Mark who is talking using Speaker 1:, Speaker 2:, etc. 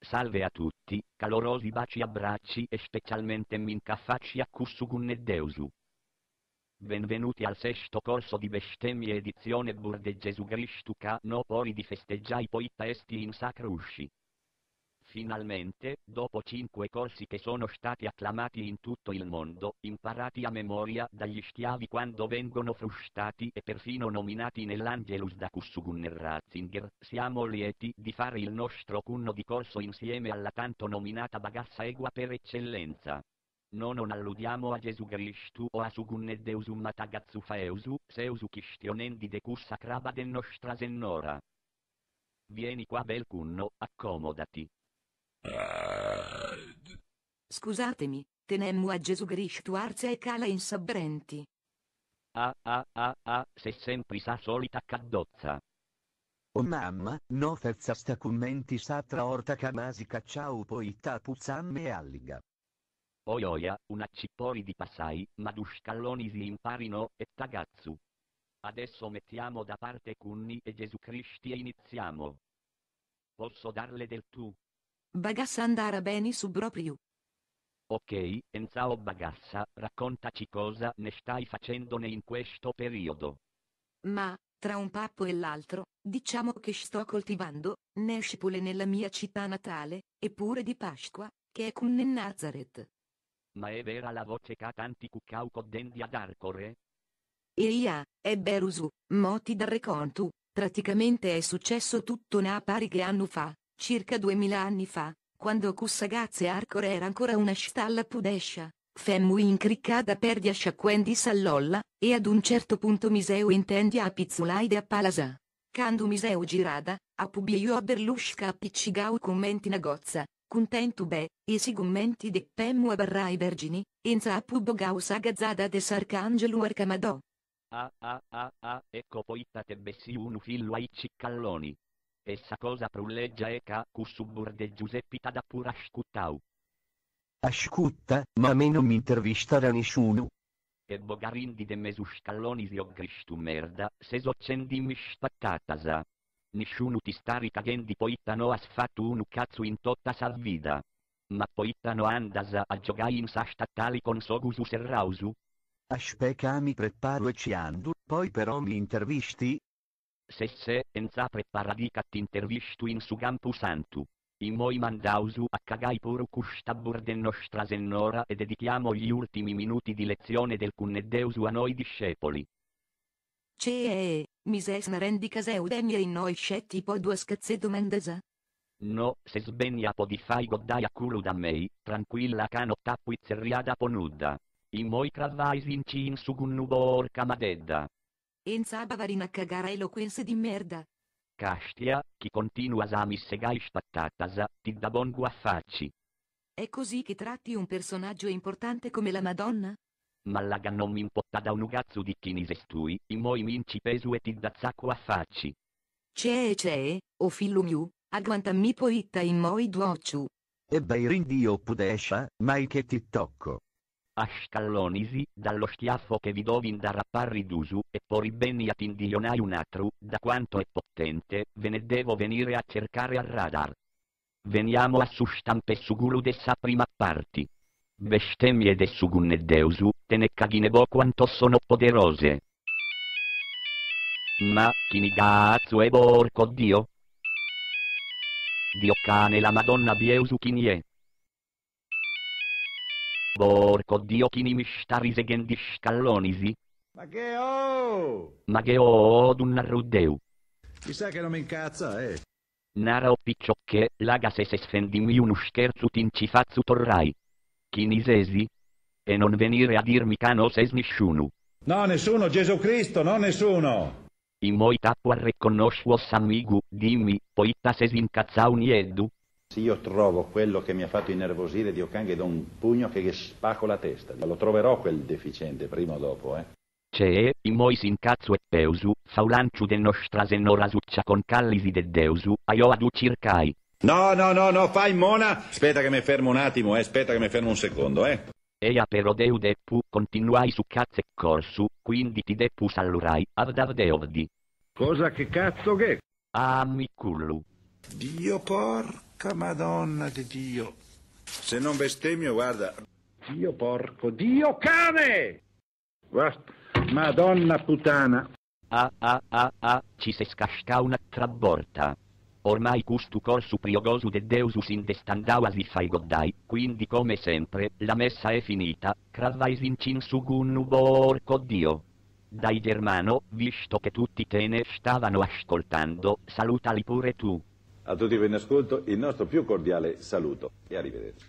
Speaker 1: Salve a tutti, calorosi baci abbracci e specialmente mincaffacci a cussu gunneddeusu. Benvenuti al sesto corso di bestemmie edizione burde Gesù Cristu ca no pori di festeggiai poita esti in sa crusci. Finalmente, dopo cinque corsi che sono stati acclamati in tutto il mondo, imparati a memoria dagli schiavi quando vengono frustati e perfino nominati nell'Angelus da Cussugunner Ratzinger, siamo lieti di fare il nostro cunno di corso insieme alla tanto nominata bagassa egua per eccellenza. No non alludiamo a Gesù Cristu o a su gunneddeusu matagazzufaeusu, seusu chistionendi de cussa craba de nostra sennora. Vieni qua bel cunno, accomodati.
Speaker 2: Scusatemi, tenemmu a Gesù Cristu arza e cala in sa brenti.
Speaker 1: Ah ah ah ah, se sempri sa solita caddozza.
Speaker 3: O mamma, no fezzasta cummenti s'atra orta ca m'asi cacciau poita puzzamme e alliga.
Speaker 1: Oi oia, una cippori di passai, ma du scalloni si imparino, e tagazzu. Adesso mettiamo da parte Cunni e Gesù Cristi e iniziamo. Posso darle del tu?
Speaker 2: Bagassa andara beni su propriu.
Speaker 1: Ok, Enzao Bagassa, raccontaci cosa ne stai facendone in questo periodo.
Speaker 2: Ma, tra un pappo e l'altro, diciamo che sto coltivando, nespole nella mia città natale, e pure di Pasqua, che è con Nazareth.
Speaker 1: Ma è vera la voce ca tanti cuccau coddendi ad Arcore?
Speaker 2: E ia, è berusu, mo ti darrecontu, praticamente è successo tutto na pari che anno fa, circa 2000 anni fa, quando cussagazze Arcore era ancora una stalla pudescia, femmu incriccada perdia sciacquendi sallolla, e ad un certo punto miseu intendia a pizzulaide a palasa. Candu miseu girada, a pubiu a berlusca appiccigau commenti na gozza, contentu be, e si commenti de pemmu a barrai vergini, enza a pubogau sagazzada de s'arcangelu arcamadò.
Speaker 1: Ah ah ah ah, ecco poita te bessi unu fillu ai ciccalloni. E sa cosa prulleggia e ca cussu burde Giuseppi t'ada pur asciuttau.
Speaker 3: Asciutta, ma a me non mi intervistara nessuno.
Speaker 1: E bogarindi de mesu scalloni si ogristu merda, se soccendimi spattatasa. Nisciunu ti stari caghendi poita no as fattu unu cazzu in totta sa vida. Ma poita no andasa a giogai in sa statali con sogusu serrausu?
Speaker 3: Aspetta mi preparo e ci andu, poi però mi intervisti?
Speaker 1: Se se, enza preparadica t'intervistu in su campu santu. Immoi mandausu a cagai puru custa burde nostra sennora e dedichiamo gli ultimi minuti di lezione del cunneddeusu a noi discepoli.
Speaker 2: Ce mi ses narendi caseu degna in noi scetti po dua scazze domandasa?
Speaker 1: No, se sbegna po di fai goddai a culu da mei, tranquilla ca no tappu izzerriada po nudda. Immoi cravais in ci in su gunnubo orca madedda.
Speaker 2: Enza bavarina cagara eloquenze di merda.
Speaker 1: Castia, chi continuas a missegai spattatasa, ti da bon guaffacci.
Speaker 2: È così che tratti un personaggio importante come la Madonna?
Speaker 1: Mallaga non mi impotta da un ugazzu di chi nisestui, immoi minci pesu e ti da zacco a facci.
Speaker 2: Ce ce, o fillu miu, agguantammi poitta in moi duociu.
Speaker 3: E bei rindio pudescia, mai che ti tocco.
Speaker 1: A scallonisi, dallo schiaffo che vi dovin da rapparri d'usu, e poi benni at indilionai un atru, da quanto è potente, ve ne devo venire a cercare al radar. Veniamo a su stampe sugulu de sa prima parti. Bestemmie de sugunnedeusu, te ne caghinebo quanto sono poderose. Ma, chi cazzo è porco Dio? Dio cane la Madonna bieusu chi è? Porco Dio chi mi sta riseghendi scallonisi?
Speaker 4: Ma che oh!
Speaker 1: Ma che oh d'un arruddeu.
Speaker 4: Chissà che non mi incazza, eh!
Speaker 1: Nara o picciocche, laga se se sfendimi uno scherzo tinci fazzu torrai. Chi nisesi? E non venire a dirmi ca no ses nisciunu.
Speaker 4: No, nessuno, Gesù Cristo, no nessuno!
Speaker 1: Immoi tappo a riconosciuos amigu, dimmi, poita ses incazzau nieddu?
Speaker 4: Se io trovo quello che mi ha fatto innervosire, Dio can, che do un pugno che gli spacco la testa. Lo troverò quel deficiente prima o dopo, eh.
Speaker 1: Ce, immoi s'incazzu e peusu, faulanciu de nostra sennora succia con callisi de Deusu, aiò adu circai.
Speaker 4: No, no, no, no, fai mona! Aspetta che mi fermo un attimo, eh, aspetta che mi fermo un secondo, eh.
Speaker 1: Eia però deu deppu, continuai su cazzo e corsu, quindi ti deppu sallurai, avdavdeovdi.
Speaker 4: Cosa che cazzo che?
Speaker 1: Ah mi cullu.
Speaker 4: Dio porco!
Speaker 5: Porca Madonna de Dio!
Speaker 4: Se non bestemmio, guarda.
Speaker 5: Dio porco, Dio cane! Guarda, Madonna puttana!
Speaker 1: Ah ah ah ah, ci s'est cascau un'atra borta. Ormai custu corsu priogosu de Deusu si nd'est andau a si fai goddai, quindi come sempre, la messa è finita, cravaisinci in su gunnu porco Dio. Dai Germano, visto che tutti te ne stavano ascoltando, salutali pure tu.
Speaker 4: A tutti voi in ascolto il nostro più cordiale saluto e arrivederci.